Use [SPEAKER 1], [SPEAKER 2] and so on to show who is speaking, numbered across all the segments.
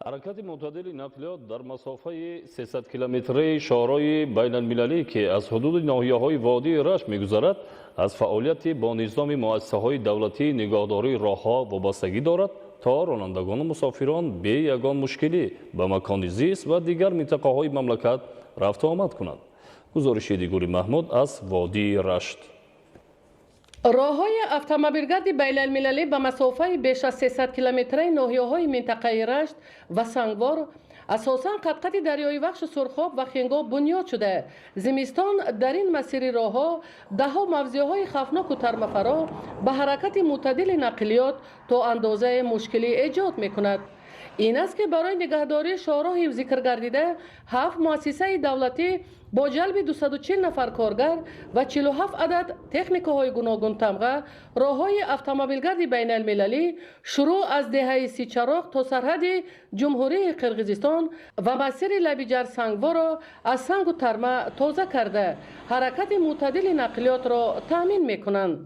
[SPEAKER 1] Ҳаракати мӯътадили нақлиёт дар масофаи 300 километраи шоҳроҳи байналмилалӣ, ки аз ҳудуди ноҳияҳои водии Рашт мегузарад, аз фаъолияти бо низоми муассисаҳои давлатии нигоҳдории роҳҳо вобастагӣ дорад, то ронандагону мусофирон бе ягон мушкилӣ ба макони зист ва дигар минтақаҳои мамлакат рафту омад кунанд. Гузориши Дигули Маҳмуд аз водии Рашт.
[SPEAKER 2] Роҳҳои автомобилгарди байналмилалӣ ба масофаи беш аз 300 километраи ноҳияҳои минтақаи Рашт ва Сангвор асосан қадқади дарёи Вахшу Сурхоб ва Хингоб бунёд шуда, зимистон дар ин масири роҳҳо даҳҳо мавзеъҳои хавфноку тармафаро ба ҳаракати мӯътадили нақлиёт то андозаи мушкилӣ эҷод мекунад. Ин аст, ки барои нигаҳдории шоҳроҳи зикргардида ҳафт муассисаи давлатӣ бо ҷалби 240 нафар коргар ва 47 адад техникаҳои гуногунтамға роҳҳои автомобилгарди байналмилалӣ шурӯъ аз деҳаи Сичароғ то сарҳади Ҷумҳурии Қирғизистон ва масири Лабиҷар Сангворо аз сангу тарма тоза карда, ҳаракати мӯътадили нақлиётро таъмин мекунанд.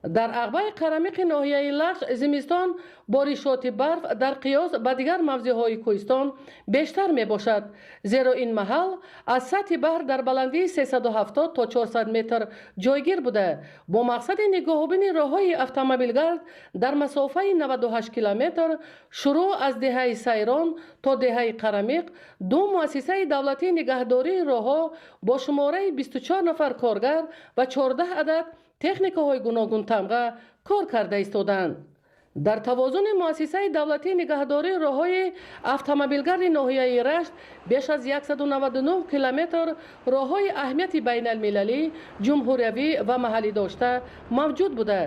[SPEAKER 2] Дар ағбаи Қарамиқи ноҳияи Лахш зимистон боришоти барф дар қиёс ба дигар мавзеъҳои кӯҳистон бештар мебошад, зеро ин маҳал аз сатҳи баҳр дар баландии 370 то 400 метр ҷойгир буда, бо мақсади нигоҳубини роҳҳои автомобилгард дар масофаи 98 километр шурӯъ аз деҳаи Сайрон то деҳаи Қарамиқ ду муассисаи давлатии нигаҳдории роҳҳо бо шумораи 24 нафар коргар ва 14 адад техникаҳои гуногунтамға кор карда истодаанд. Дар тавозуни муассисаи давлатии нигаҳдории роҳҳои автомобилгарди ноҳияи Рашт беш аз 199 километр роҳҳои аҳамияти байналмилалӣ, ҷумҳуриявӣ ва маҳаллӣ дошта мавҷуд буда,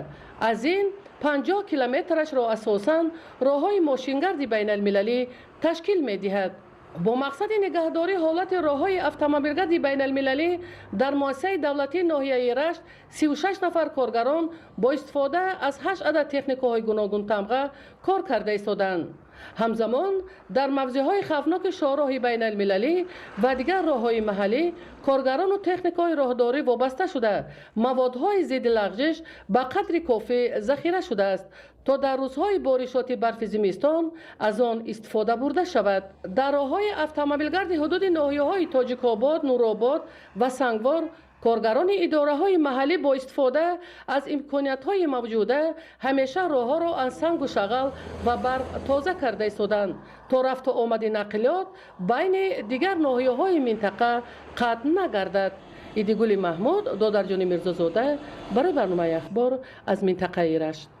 [SPEAKER 2] аз ин 50 километрашро асосан роҳҳои мошингарди байналмилалӣ ташкил медиҳад. Бо мақсади нигаҳдории ҳолати роҳҳои автомобилгарди байналмилалӣ дар муассисаи давлатии ноҳияи Рашт 36 нафар коргарон бо истифода аз ҳашт адад техникаҳои гуногунтамға кор карда истодаанд. Ҳамзамон дар мавзеъҳои хавфноки шоҳроҳи байналмилалӣ ва дигар роҳҳои маҳаллӣ коргарону техникаҳои роҳдорӣ вобаста шуда, маводҳои зидди лағжиш ба қадри кофӣ захира шудааст, то дар рӯзҳои боришоти барфи зимистон аз он истифода бурда шавад. Дар роҳҳои автомобилгарди ҳудуди ноҳияҳои Тоҷикобод, Нуробод ва Сангвор коргарони идораҳои маҳаллӣ бо истифода аз имкониятҳои мавҷуда ҳамеша роҳҳоро аз сангу шағал ва барф тоза карда истодаанд, то рафту омади нақлиёт байни дигар ноҳияҳои минтақа қатъ нагардад. Идигули Маҳмуд, Додарҷони Мирзозода барои барномаи «Ахбор» аз минтақаи Рашт.